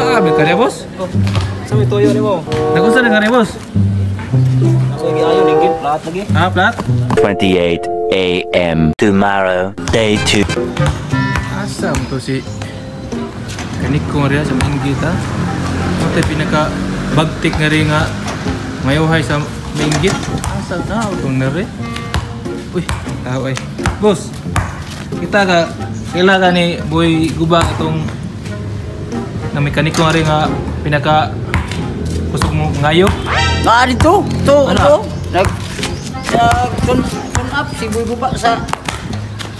Naa, may karya, boss? Oh, sa may toyo nimo. Nagunsa na nga boss? Ako giayo ligid lahat lagi. Ah, plat? 28 a.m. Tomorrow, day 2. Asa mo to si Kaniko nga rin sa Minggit, ha? Ito tayo pinaka bagtik nga rin nga mayuhay sa Minggit. Asa na itong nari? Uy, tao ay. Boss, kita ka, kaila ka ni Boy Guba itong na mekaniko nga rin nga pinaka kusog mo ngayo. Ah, dito. To, Ano? to. Nag nag turn, turn up si Boy Guba sa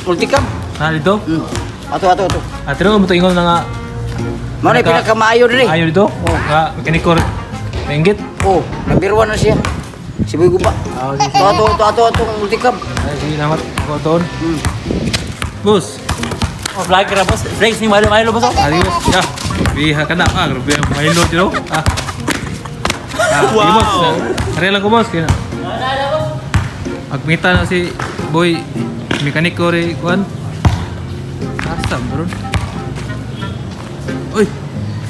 multicam. Na dito? Ato, ato, ato. At mo ito ingon na nga Mao na pinakamaayo diri. Ayo dito? Nga mekaniko Minggit. Oh, number 1 na siya. Si Boy Guba. Ah, sige, To, ato, ato, ato, atong multicam. Ay, sige, namat. Ako toon. Boss. Oh, vlog ra, boss. Drinks ni Milo Milo, boss. Oh. Adi, boss. Ya. Biha ka na. Ah, grabe ang Milo dito. Ah. Ah, sige, boss. Kaya lang ko, boss. Kaya. Agmita na si Boy mekaniko rin kuan. Asa bro. Uy.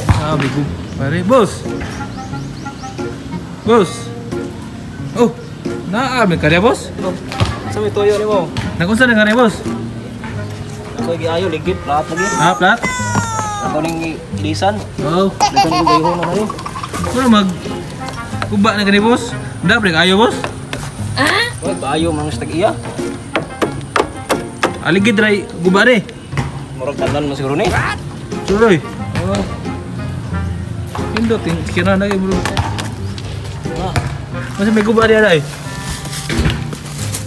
Sabi ko, pare, boss. Boss. Oh, naa may karya, boss. Oh, sa may toyo nimo. Nagunsa na nga boss? Ako giayo ligid lahat lagi. Ah, plat? Ako ning ilisan. Oh. Daghan ko gayuhon na kayo. Ano mag kuba na gani, boss? Dapat ayo, boss. Oy, baayo man sa tag-iya. Aligid ray guba ni. Murag tanan man siguro ni. Tuloy. Oh. Indot yung kira na bro. Ah, Masa may guba diya ay.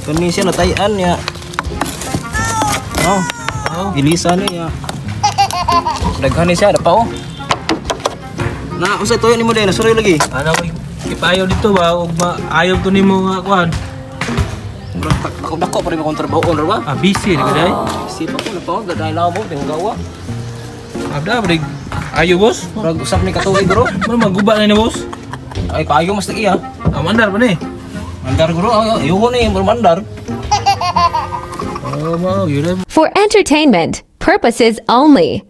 kani siya natayan niya. Oh, Oh. ilisan niya. Daghan ni siya pa oh. Na, usa toyo nimo din, nasuroy lagi. Ano ko ipayo dito ba ug maayo to nimo nga kuan. Murag dako dako pa rin akong trabaho ra ba? Ah, busy na kaday. Isip ako na pa oh, dahil mo tingawa. Gawa. Abda brig ayo, boss. Murag usap ni katuig bro. Ano maguba na ni, boss? Ay, paayo mas tag-iya. Ah, mandar pa ni. Mandar guro, ay ayoko ni mandar. Oh, mao yun. For entertainment purposes only.